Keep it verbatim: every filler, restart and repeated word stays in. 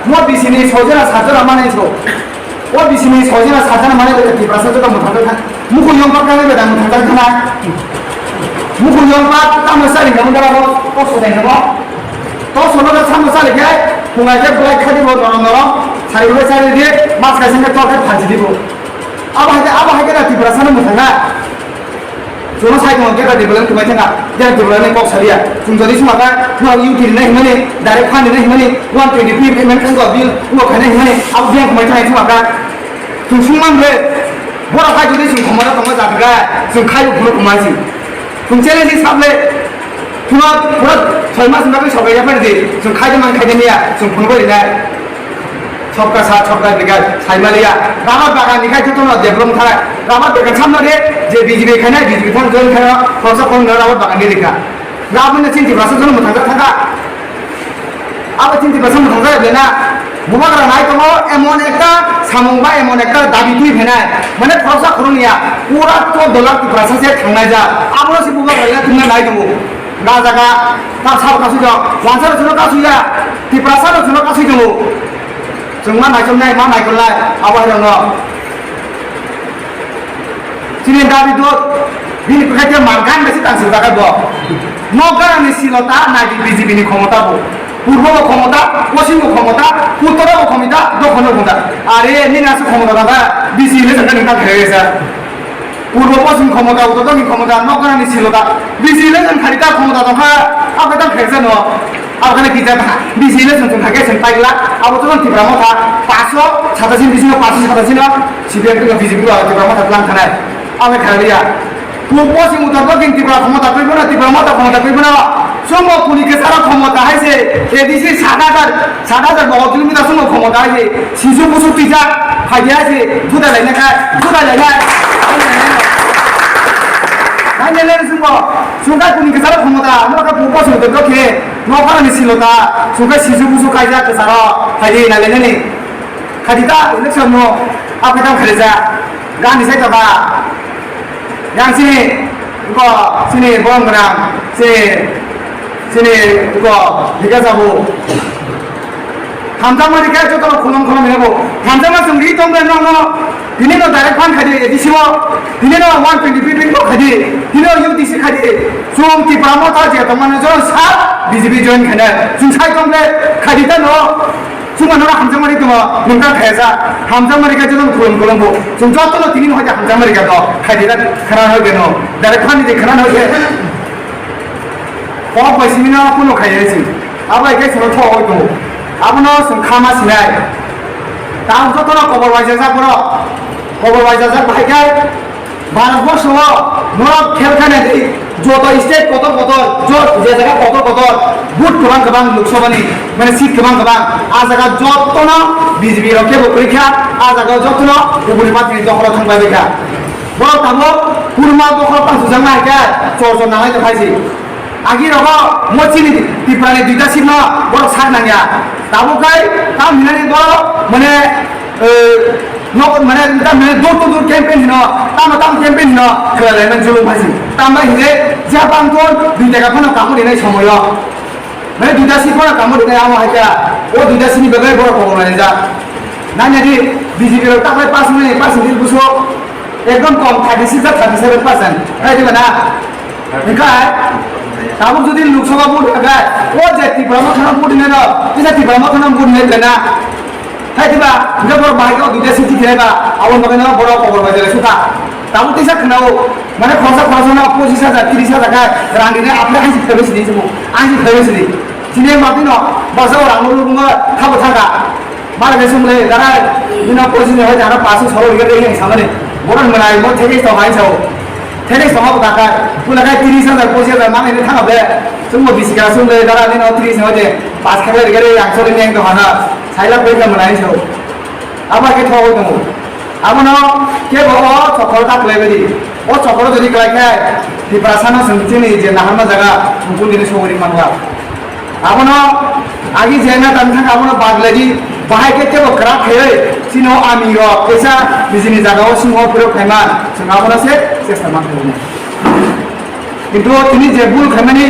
Mo bisini sojona sajona manai so. O bisini sojona sajona manai le Tiprasa joto mwthangjakha. Mukhung yongpa kami beda mwthangjakha. Mukhung yongpa tamo sari kamu dara mo, to sodai mo. To sono da samo sari kai, pungai ke bulai khadi bo norom norom, sari bo sari di, mas kaising ke to ke phaji di bo. Abo hai ke, abo hai ke na Tiprasa no mwthangna. Chwngno sai tongo, Greater Tipraland kwmai thangkha, Greater Tipraland ni kok saliya. Chwng jodi suma kha, no U T rinai himani, direct fund rinai himani, one twenty P payment khankha bill, wngkha khainai himani, abo biyang kwmai thangwi suma kha. Chwng sungman le, borok hai jodi chwng khomoro tongma jagwi kha, chwng khai phuru kwmai si. Chwng challenge sable, phuru, phuru soi mas wngkha sobai yaphar di, chwng khai de man khai de miya, chwng phunugwi rinai. Sabka saath, sabka vikas, saimaliya. Rubber bagan ni khai jotono develop thai. Rubber bagan samno de, je B J P khainai, B J P thang join khainai, khoroksa khoroknwi rubber bagan ni rikha. Rubber ni chini Tiprasa jono mwthangjakha. Abo chini Tiprasa mwthangjak bena. Bubagra nai tongo, emon ekta samung ba emon ekta dabi twi phainai. Mane khoroksa khoroknwi ya, pura to dolak Tiprasa se thangnai ja. Abono se bubagra le thwngna nai tongo. Ga jaga, ta sabo kasui jok, wansa rok jono kasui ya, Tiprasa rok jono kasui tongo. Chwng ma naikolnai, ma naikolnai, abo hai rokno. Chini dabi do, bini kwkhai khe man gan besi tang swijak bo. Nok ganani silota nai di B J P ni khomota bo. Purbo bo khomota, poschim bo khomota, uttor bo khomota, dokhon bo khomota. Are nini aswk khomota dada, B C election khe nini ta khe sa. Purbo poschim khomota, uttor dokkhin khomota, nok ganani silota, B C election khali ta khomota tongkha, abo ta khe sa no. Abo khali kisa ta, B C election chwng thangkhe chwng paigla, abo to Tipra Motha, paanch sho satashi bisingo paanch sho satashi no, C P M to B J P to Tipra Motha tlang khanai, abo khe kharaliya. Purbo poschim uttor dokkhin Tipra khomota twi bono, Tipra Motha khomota twi bono, chwngbo kuni kwcharo khomota hai se, A D C sat hajar, sat hajar bogo kilometer chwngbo khomota hai se, sisu busu twijak, phaidi hai se, juda lainai khai, juda lainai. Hai lainai chwngbo, chwng khai kuni kwcharo khomota, no kha purbo poschim uttor dokkhin, no kha ni silota, chwng khai sisu busu kaijak kwcharo, phaidi nai lainani. Khadi ta election no, apa tang khadi ja, gani sai ta ba. Yang sini, ko sini bom gerang, sini, sini, ko liga jabu. Hamjak mani khe joto khulum khulum hino bo. Hamjak ma chwng ri tong ben no no. Tini no direct fund khadi A D C o. Tini no one twenty P pin ko khadi. Tini no U T C khadi. Chwng Tipra Motha je tong mani joto sa B J P join khana. Chwng sai tong le khadi ta no. Chuma nora hamjakmani tongo, nungkha khaisa, hamjakmani khe jotono khulum khulum bo. Chwng jotono tini no hamjakmani khe to, khaidi da khana hoi beno, dare khani de khana hoi khe. Kok bai simi no kuno khaiya si. Abo khe chwng thok hoi tongo. Abono chwng khama sinai. Tang jotono kobor bai jajak borok. Kobor bai jajak bahai khe. Bharatborsho o norok khel khainani joto state kotor kotor, jo-, je jaga kotor kotor, vote kwbang kwbang Lok Sabha ni, mane seat kwbang kwbang, a jaga jotono B J P rok kebo kwrwi kha, a jaga jotono uboni party ni dokholo thang bai kha. Borok tabuk kurma bokhorok tang sujak nai kha, chor chor nanglai tong kha si. Agi rogo mo chini Tripura ni duita seat no borok sak nangya. Tabuk khai tam hinani borok mane, eh, nok mane tam hinani door to door campaign hino, tamo tam campaign hino, khela lai man julung phaisi. Tam bai hine je bang ton dui taka phano kamu dinai somoyo. Mane duita seat phano kamu dinai amo hai kha. O duita seat ni bagwi borok kobor lai ja. Nanya di B J P rok taklai pass ni, pass ni buso ekdom kom thirty six ba thirty seven percent. Hai di bana. Hingkhe tabuk jodi Lok Sabha vote hingkhe o je Tipra Mothano vote hinai rok, kisa Tipra Mothano vote hinai bena. Hai diba, hingkhe borok bahai khe o duita seat khe ba, abo bagwi no borok kobor bai jale sukha. Tabuk tisa khwnao, mane khoroksa khoroksa no pochis hajar, tris hajar khe rang dinai, apre ang si phaibai sidi, ang si phaibai sidi. Chini mati no, basa o rang no lubungo thabo thangkha. Mara ke sumle dara bina posi ne hoja na pasu solo ri gare yang samane. Boran mana mo theke to hai sao. Theke sama ko kaka. Pula kai tris hajar posi hajar mane ne thanga be. Sumbo bisika sumle dara ni no tris ne hoje. Pas khale ri gare yang solo ni yang to hana. Saila pe ka mana sao. Aba ke tho ho to. Abono kebo o chokol ta khlai badi. O chokol jodi khlai khai, Tiprasa no chwng chini je naharma jaga, chwng kundini sogwi manwa. Abono agi je na tang thang abono bad lagi, bahai khe kebo kwrak khaiwi, chini o ami rok kesa nijini jaga o singo phirok khaima, chwng abono se chesta ma khlai. Kintu tini je bul khaimani